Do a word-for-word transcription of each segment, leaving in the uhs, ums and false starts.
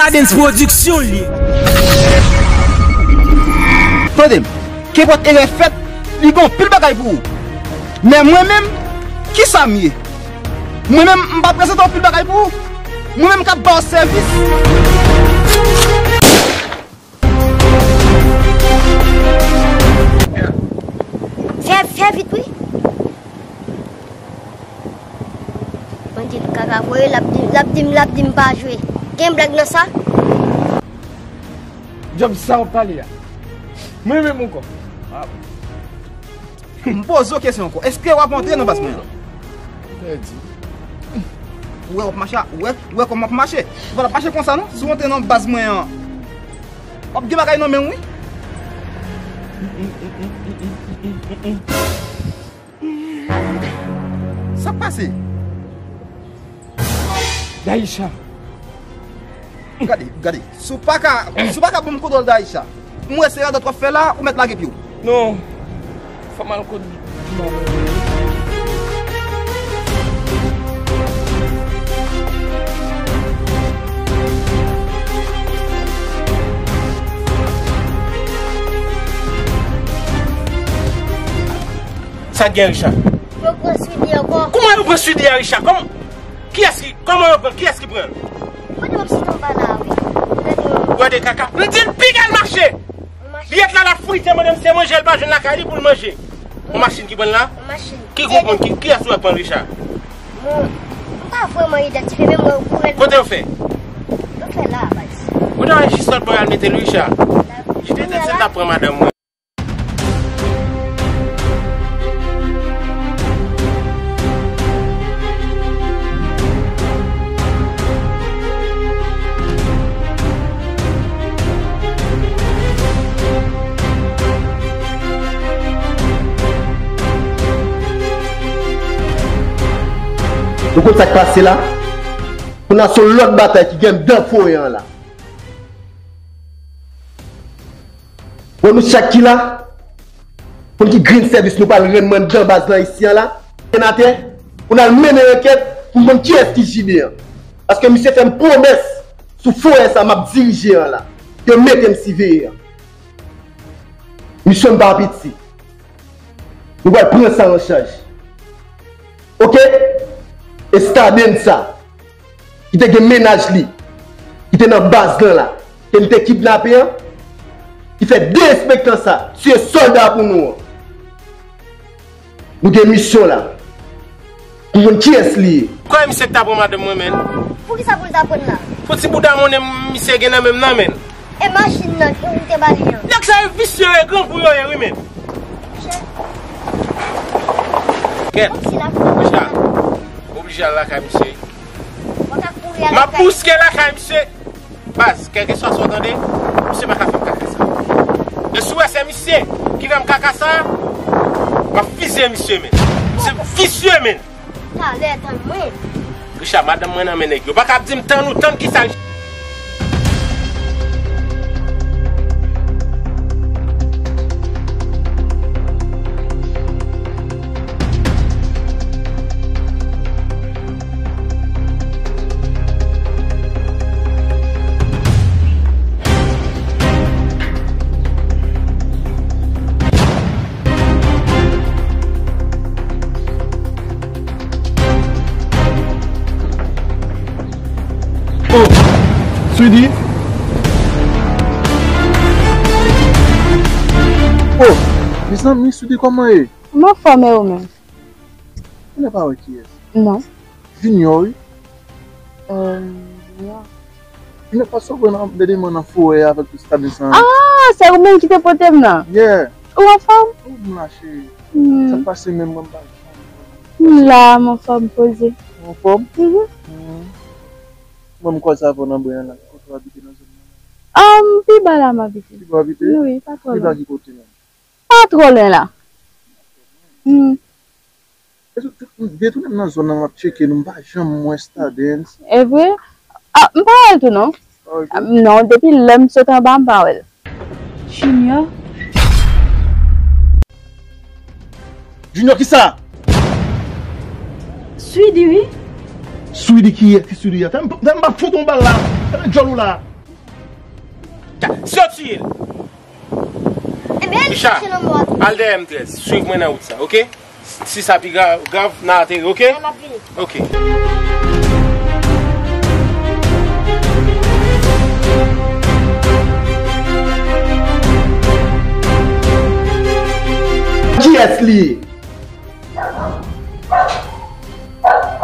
Adens Production li ye. Tande m, kenpòt erè fèt, li gen anpil bagay pou ou. Men mwen menm, kisa m ye? Mwen menm, m pa prezante anpil bagay pou ou. Mwen menm k ap ba w sèvis. Fè, fè vit, wi. Bandi l kaka voye, l ap di, l ap di m, l ap di m pa jwe. Gen blag nan sa? Djòb sa w ap pale a. Mwen menm ankò. M poze w kesyon ankò. Èske w ap antre nan baz mwen an? Pèdi. Ou wè w ap mache a? Ou wè, ou wè kòman w ap mache? Ou pa t ap mache konsa non. Si w antre nan baz mwen an, w ap gen bagay nan men w, wi. Sa k pase? Daïcha. Gade, gade. Si w pa ka, si w pa ka ban m kontwòl Daïcha, m wè se radòt w ap fè la, ou mèt lage pye w. Non. Fò m al kot. Sa k gen, Richard? Yo pran Swidi ankò. Kòman yo pran Swidi a, Richard? Kòman? Kiyès ki, kòman yo pran? Kiyès ki pran l? Kote m ap site anba la a, wi. Gade yon. Gade kaka. M di l piga l mache! Yon machin. Li yèt la, l ap frite, mande m se manje l pa jwenn lakay li pou l manje. Yon machin ki pran l la? Yon machin. Ki konprann ki, kiyès ou wè k pran l, Richard? Bon, m pa vrèman idantifye, men m wè l kou rèd. Kote yo fè? Yo fè la, baz. Ou ta wè jis lòt bò y al mete l, Richard. Jide tèt se l t ap pran madanm mwen. Nou konn sa k pase la? Kounye a se yon lòt batay ki gen anndan foye an la. Bon, nou chak ki la, konn ki grenn sèvis nou pral rann mwen anndan baz lan isi an la, senatè, pou n al mennen ankèt pou n konn kiyès ki J D an. Paske misye fè m pwomès sou foyè sa m ap dirije an la, yo mete m siveye an. Misyon m pa piti. Nou pral pran sa an chaj. Oke? E Staden sa, ki te gen mennaj li, ki te nan baz lan la, ke m te kidnape an, ki fè derespektan sa, tiye sòlda pou nou an. Nou gen misyon la. Pou konn kiyès li ye. Kwè misye k ta pran madanm mwen, menn. Poukisa pou l ta pran l la? Fò ti bouda monnen misye gen nan men m nan, menn. E machin nan, ou te ba li an? Nèg sa yo visye, yo grangou yo ye, wi, menn. Kèt. Richard, oblije al lakay misye. M ap bouske lakay misye. Baz, kèlkeswa sa w tande, misye pa ka fè m kaka sa. E si w wè se misye ki fè m kaka sa, m ap fizye misye, menn. Misye visye, menn. Talè, tann mwen. Richard, madanm mwen nan men nèg yo. Pa ka ap di m tann ou, tann kisa? Oh, Swidi. Oh, mezanmi, Swidi, kòman ye? M anfòm, e ou menm? Ou pa wè kiyès? Non. Junior, wi. Euh, Junior. Junior, pa sou wè nan de demen nan forè avèk tout stad sa. Ah, se ou menm ki te pote m nan? Yeah. Ou anfòm? Ou m la, cheri. Hmm. Sa k pase menm, mwen pa. M la, m anfòm, poze. Ou anfòm? Mhm. Hmm. Mwen, m kwè sa fò nan bwen la. Kote w abite nan zòn nan? Ah, m pi ba la m abite. Pi ba w abite? Wi, pa twò lwen. Pi ba ki kote menm? Pa twò lwen la. Hmm. Eske ou te, ou te tounen m nan zòn nan, m ap tcheke nou, m pa janm wè Stardens. E vre? Ah, m pa wè l tou non. Ah, ok. Ah, non, depi lè m sot anba, m pa wè l. Junior. Junior, kisa? Swidi, wi. Swidi kiyès? Ki Swidi a? Tèlman, tèlman m ap fout yon bal la. Tèlman djòl ou la. Si yo tiye l. Ebyen, al chache lanmò a tou. Al dèyè M trèz. Swiv mwen nan wout sa, oke? Si sa pi gra-, grav, n a ateri, oke? Wi, m ap vini. Oke. Kiyès li ye?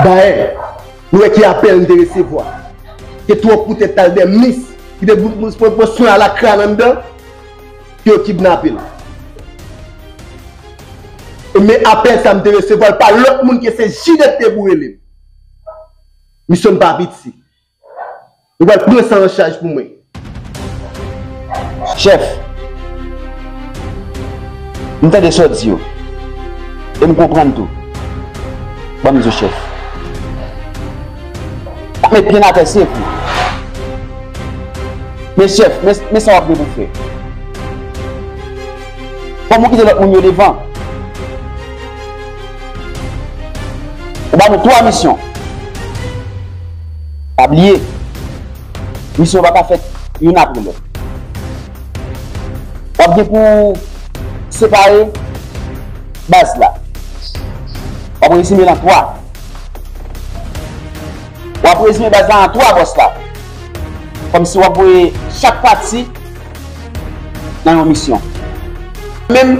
Dayè, nou wè ki apèl m te resevwa. Te twòp poutèt al dèyè mis ki te pou, pou, pou, pou swen alakran anndan, ke yo kidnape l. E men apèl sa m te resevwa l pa lòt moun ke se Jide te pou rele m. Misyon m pa piti. Yo pral pran sa an chaj pou mwen. Chèf, m tande sa w di yo. E m konprann tou. Ban m di w, chèf. W ap met pye n atè, se vre. Men chèf, men, men sa w ap gen pou fè. Kòm ou kite lòt moun yo devan, ou ba nou twa misyon. Pa bliye, misyon yo pa ka fèt youn apre lòt. W ap gen pou separe baz la. W ap rezime l an twa. W ap rezime baz la an twa, bòs la. Kòmsi w ap voye chak pati nan yon misyon. Menm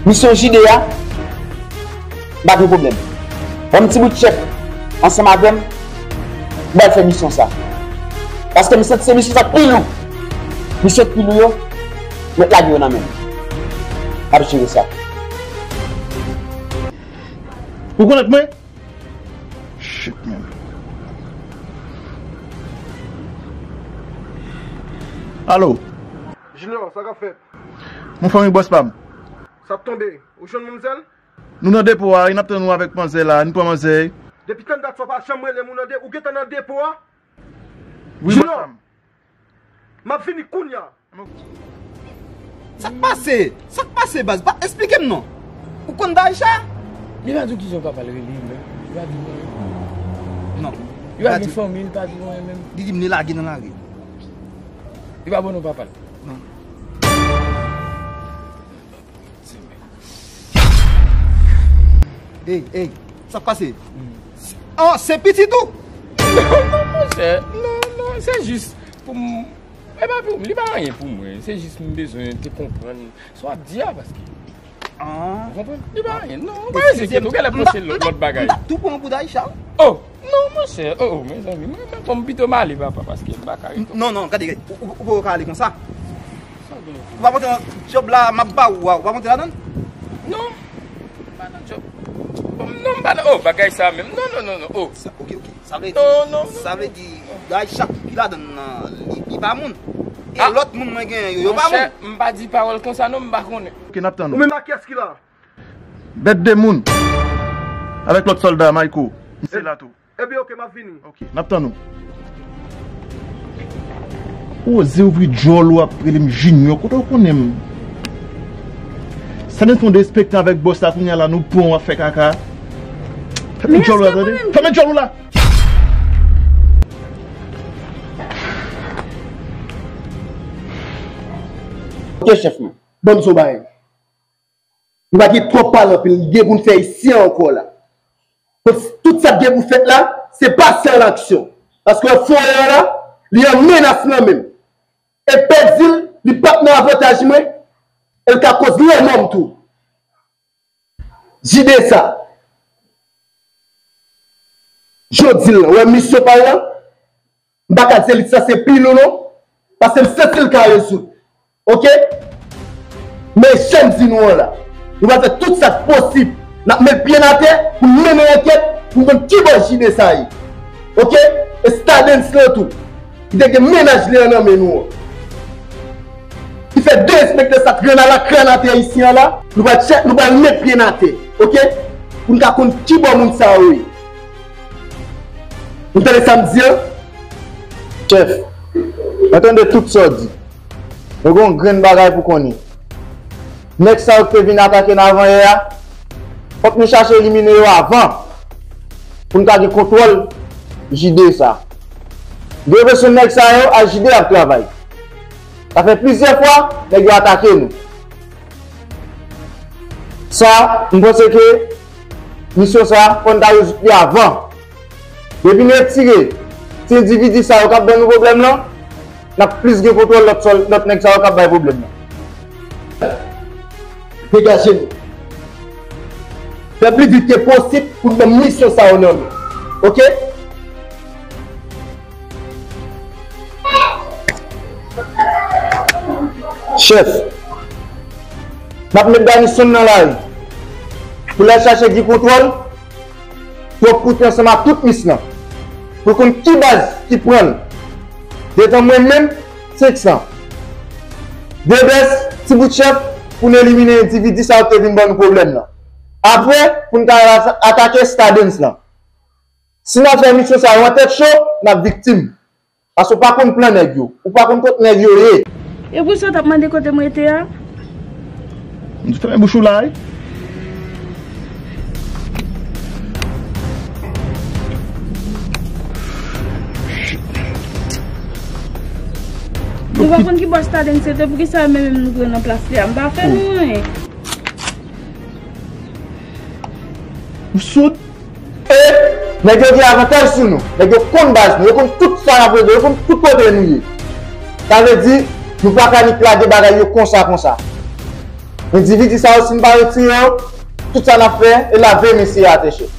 misyon Jide a, m pa gen pwoblèm. Ban m ti bout chèf ansanm avè m, m pral fè misyon sa. Paske m santi se misyon sa k pi lou. Misyon k pi lou yo, mèt lage yo nan men m. M ap jere sa. Ou konèt mwen? Shit, man. Alo. Junior, sa k ap fèt? Mon fanmi bòs pa m. Sa ap tonbe. Ou jwenn manmzèl? Nou nan depo a, e n ap tann ou avèk manzè la, nou pran manzè. Depi tann dat sa w pa janm rele m, ou nan de-, ou gentan nan depo a? Wi, bòs pa m. M ap vini kounye a. Sa k pase? Sa k pase, baz? Pa, esplike m non. Ou konn Daisha? Li pa di w kijan papa l rele, men. Li pa di w anyen. Non. Li pa di fanmi, li pa di w anyen menm. Li di m li lage nan lari. Li pa bon non papa l. Non. Ey, ey, sa k pase? Oh, se pitit ou? Non, non, monchè. Non, non, se jis pou m. E pa pou m, li pa anyen pou mwen. Se jis m bezwen te konprann sa w ap di a, paske. Ah. Ou konprann? Li pa anyen. Non, ou pa enkyete, nou genlè panse lòt, lòt bagay. M t ap tou pran pou Daisha. Oh, non, monchè. Oh, oh, mezanmi, mwen menm, bon, m pito m ale, papa, paske m pa ka ret. Non, non, gade, gade, ou, ou, ou poko ka ale konsa. Ou pa monte nan djòb la, m ap ba ou a, ou pa monte ladan l? Non. M pa nan djòb. Non, m pa nan, oh, bagay sa menm. Non, non, non, non, oh. Sa, ok, ok. Sa vle di, non, non, sa vle di, Daisha ki ladan l nan, li, li pa moun. E lòt moun mwen genyen yo, yo pa moun. Monchè, m pa di pawòl konsa non, m pa konnen. Ok, n ap tann ou. Ou menm ak kiyès ki la? Bèt de moun. Avèk lòt sòlda, Mayko. M se la tou. Ebyen, ok, m ap vini. Ok, n ap tann ou. Ou oze ouvri djòl ou ap rele m Junior, kote w konnen m? Sa n fè yon derespektan avèk bòs la, kounye a la nou pran w ap fè kaka. Fèmen djòl ou la, tande. Fèmen djòl ou la! Ok, chèf mwen. Ban m di w bagay. Nou pa gen twòp pale anpil, gen pou n fè isi a ankò la. Tout sa k gen pou fèt la, se pase an aksyon. Paske foyè a la, li an menas nan men m. E pèdi l, li p ap nan avantaj mwen, e l ka koz lanmò m tou. Jide sa. Jodi l lan, wè misyon pa w lan, m pa ka di se li k sanse pi lou non, paske m santi l ka rezoud. Ok? Men jan m di nou an la, nou pral fè tout sa k posib. N ap met pye n atè pou n mennen ankèt, pou n konn kibò Jide sa ye. Ok? E Stardens lan tou, ki te gen mennaj li an nan men nou an, ki fè derespektan sa k rann alakran atè isi an la, nou pral tchè-, nou pral met pye n atè. Ok? Pou n ka konn kibò moun sa yo ye. Ou tande sa m di an? Chèf, mwen tande tout sa w di. Mwen gen yon grenn bagay pou konnen. Nèg sa yo ki te vin atake n avanyè a, fòk nou chache elimine yo avan, pou n ka gen kontwòl Jide sa. Gen enpresyon nèg sa yo ak Jide ap travay. Sa fè plizyè fwa nèg yo atake nou. Sa, m panse ke misyon sa, fò n ta rezoud li avan. Depi n retire ti endividi sa yo k ap ban nou pwoblèm lan, n ap plis gen kontwòl lòt sòl, lòt nèg sa yo k ap bay pwoblèm lan. Degaje nou. Fè pli vit ke posib pou n ban misyon sa yo nan men. Oke? Chèf, m ap met Danison nan lari pou l al chache Guy Kontwòl, Twòp Koute ansanm ak tout mis lan, pou l konn ki baz ki pran l. Detan mwen menm, senk san. Debès, Ti Bout Chèf, pou n elimine endividi sa yo k te vin ban nou pwoblèm nan. Apre, pou n ka al atake Stardens lan. Si n ap fè misyon sa yo an tèt cho, n ap viktim. Paske w pa konn plan nèg yo. Ou pa konn kot nèg yo ye. E pou sa w t ap mande kote m rete a? M di fèmen bouch ou la, wi. Nou pa konn ki bò Stardens se te, poukisa menm nou pran nan plas li a? M pa fè nou anyen. Ou soud? E nèg yo gen avantaj sou nou. Nèg yo konn baz nou. Yo konn tout sa n ap regle. Yo konn tout kote nou ye. Sa vle di, nou pa ka nik lage bagay yo konsa, konsa. Endividi sa yo, si n pa retire yo, tout sa n ap fè, e lave men se atè, chèf.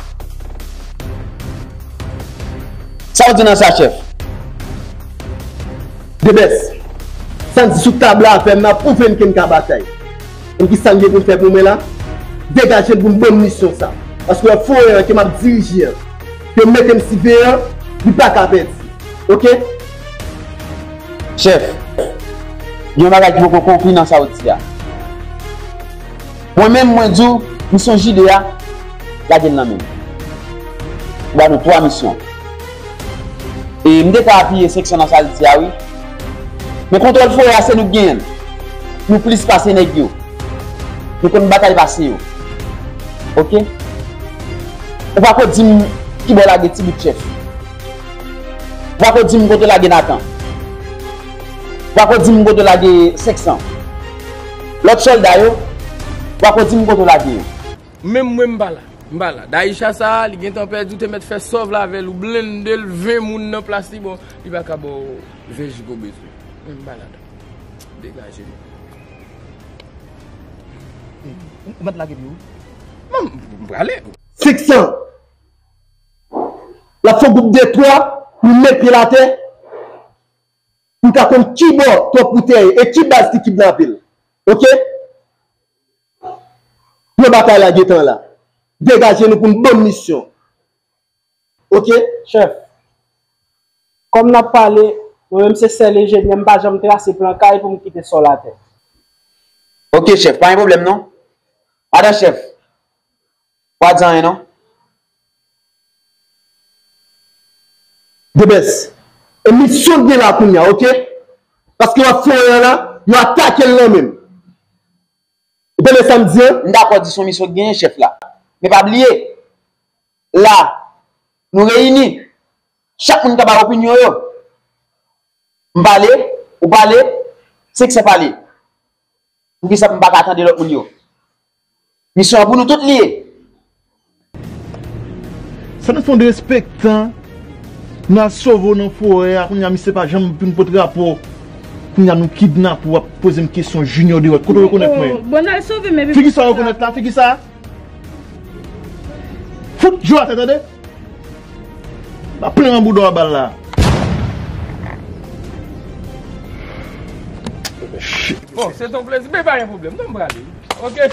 Sa w di nan sa, chèf? Debès, sa n di sou tab la a fè m nan pwouve n ke n ka batay. Konn ki sa n gen pou n fè pou mwen la? Degaje n pou n ban m misyon sa. Paske wè foyer an ke m ap dirije an, ke m mete m siveyan, li pa ka pèdi. Oke? Chèf, gen yon bagay ki poko konpli nan sa w di a. Mwen menm, mwen di w, misyon Jide a, lage l nan men m. Ou ba nou twa misyon. E m te ka apiye senk san nan sa l di a, wi. Men kontwòl foyer a, se nou k genyen l. Nou plis pase nèg yo. Nou konn batay pase yo. Oke? Ou pa ko di m ki bò lage Ti Bout Chèf. Ou pa ko di m kote lage Nathan. Ou pa ko di m kote lage senk san. Lòt sòlda yo, ou pa ko di m kote lage yo. Menm mwen, m pa la. M pa la. Daïcha sa a, li gentan pèdi, ou te mèt fè sòv l avè l, ou blende l, ven moun nan plas li, bon, li pa ka ba w ven jig ou bezwen. Mwen, m pa ladan. Degaje nou. Ou mèt lage pye w. Bon, m prale. Senk san. L ap fè gwoup de twa, pou l met pye l atè, pou l ka konn ki bò Twòp Koute ye, e ki baz ki kidnape l. Oke? Pran batay la gentan la. Degaje nou pou n ban m misyon. Oke? Chèf, kòm n ap pale, mwen menm se sèl enjenyè, m pa janm trase plan kay pou m kite sòl atè. Oke, chèf, pa gen pwoblèm non. Madan chèf, pa di anyen non. Debès, e misyon n gen la kounye a, oke? Paske w ap fè yon la, yo atake l nan men m. Ou tande sa m di an? M dakò di se yon misyon k genyen, chèf la. Men pa bliye, la, nou reyini. Chak moun ka bay opinyon yo. M pale, ou pale, senk san pale. Poukisa m pa ka tande lòt moun yo? Misyon an pou nou tout li ye. Sa nou fè yon derespektan. Nou al sove w nan forè a, kounye a misye pa janm vin pote rapò. Kounye a nou kidnape w, w ap poze m kesyon, Junior Derot. Kote w rekonèt mwen? Bon, n al sove m epi... Figi sa w rekonèt la, figi sa. Fout je w atè, tande? M ap plen nan bouda w a bal la. Bon, se ton plezi, men pa gen pwoblèm non, m prale. Oke.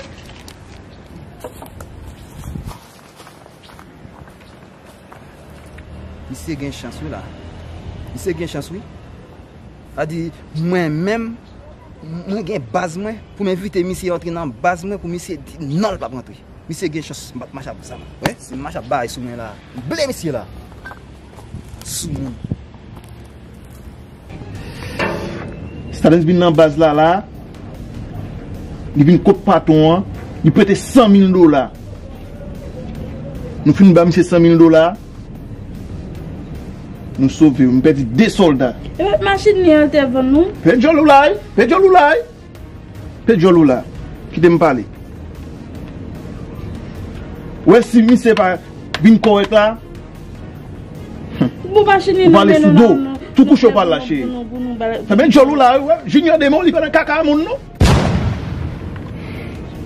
Misye gen chans wi la. Misye gen chans wi. Sa di, mwen menm, mwen gen baz mwen, pou m envite misye antre nan baz mwen, pou misye di non, l p ap rantre. Misye gen chans, m p ap mache ak zam. Wè, si m mache ak bagay sou mwen la, m ble misye la. Soumoun. Stardens vin nan baz la la, li vin kot patwon an, li prete san mil dola. Nou fin ba misye san mil dola. Nou sove, m pèdi de sòlda. E pa machin li an te vann nou? Pe djòl ou la, wi. Pe djòl ou la, wi. Pe djòl ou la. Kite m pale. Wè si misye pa vin kòrèk la. Bon, machin li ou pale sou do. Tou kouche ou pale la, cheri. Sa men djòl ou la, wi. Junior Demon, li pa nan kaka moun, non.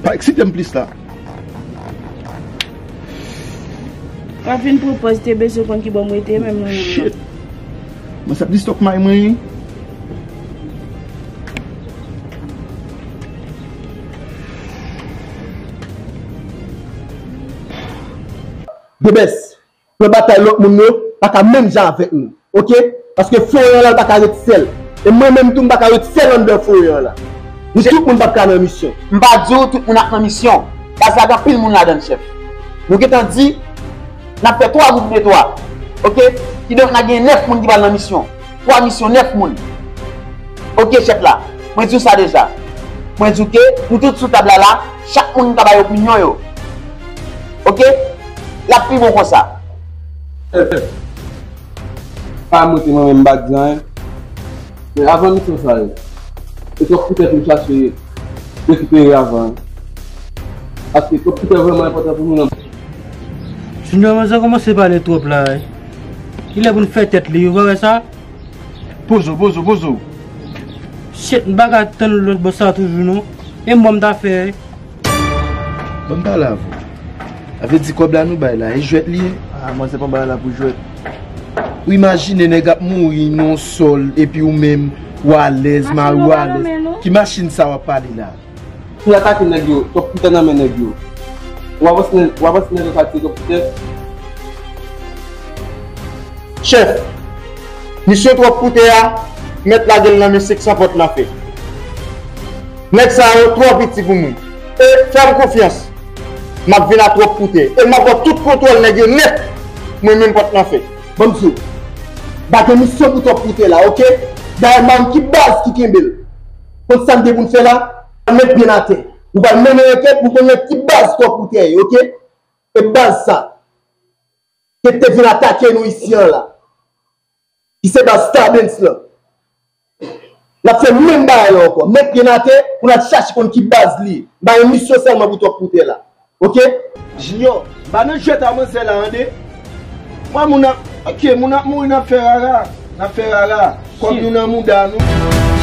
Pa eksite m plis la. W ap vin pran pòz te bezwen konn ki bò m rete menm nan menm nan. Shit. Mwen sa disturb may mwen. Debès, pran batay lòt moun yo, pa ka menm jan avèk nou. Oke? Paske foye an la, l pa ka ret sèl. E mwen menm tou, m pa ka ret sèl anndan foye an la. Nou tout moun p ap ka nan misyon. M pa di w tout moun ap nan misyon. Baz la gen anpil moun ladan l, chèf. Nou gentan di, n ap fè twa gwoup de twa. Oke? Kidonk, n a gen nèf moun ki pral nan misyon. Twa misyon, nèf moun. Oke, chèf la. Mwen di w sa deja. Mwen di w ke nou tout sou tab la la, chak moun ka bay opinyon yo. Oke? L ap pi bon konsa. Chèf, pa monte mwen menm m pa di anyen. Men avan misyon sa yo, se twòp poutèt nou chache rekipere avan. Paske twòp poutèt vrèman enpòtan pou nou nan. Junior, manzè kòmanse pale twòp la, wi. Li lè pou n fè tèt li, ou pa wè sa? Poze w, poze w, poze w. Shit, m pa ka tann lòt bò sa toujou, non. E mwen m ta fè. Ban m pale avè w. A vle di kòb la nou bay la, e jwèt li ye? Ah, mwen se pa bay la pou jwèt. Ou imajine nèg ap mouri nan yon sòl, epi ou menm, ou alèz, mari ou alèz. Ki machin sa w ap pale la? Pou atake nèg yo, twòp poutè nan men nèg yo. W avanse nèg, w avanse nèg yo ka tiye twòp poutè. Chèf, misyon twòp poutè a, mèt lage l nan men senk san pòt nan fè. Nèg sa yo twò piti pou mwen. E fè m konfyans. M ap vin a twòp poutè. E m ap pran tout kontwòl nèg yo nèt. Mwen menm pòt nan fè. Ban m di w. Pa gen misyon pou twòp poutè la, oke? Dayè m pa konn ki baz ki kenbe l. Konn sa n gen pou n fè la? Mèt byen atè. Ou pral mennen ankèt pou konnen ki baz twòp poutè ye, oke? E baz sa. Ke te vin atake nou isi an la. Ki se baz Stardens lan. N ap fè menm bagay la ankò. Mèt pye n atè pou n al chache konn ki baz li ye. M pa gen misyon sèlman pou twòp poutè la. Oke? Junior, m pa nan jwèt a manzè la tande. Mwen moun ap, oke, moun ap mouri n ap fè rara. N ap fè rara. Kòm nou nan mouda nou.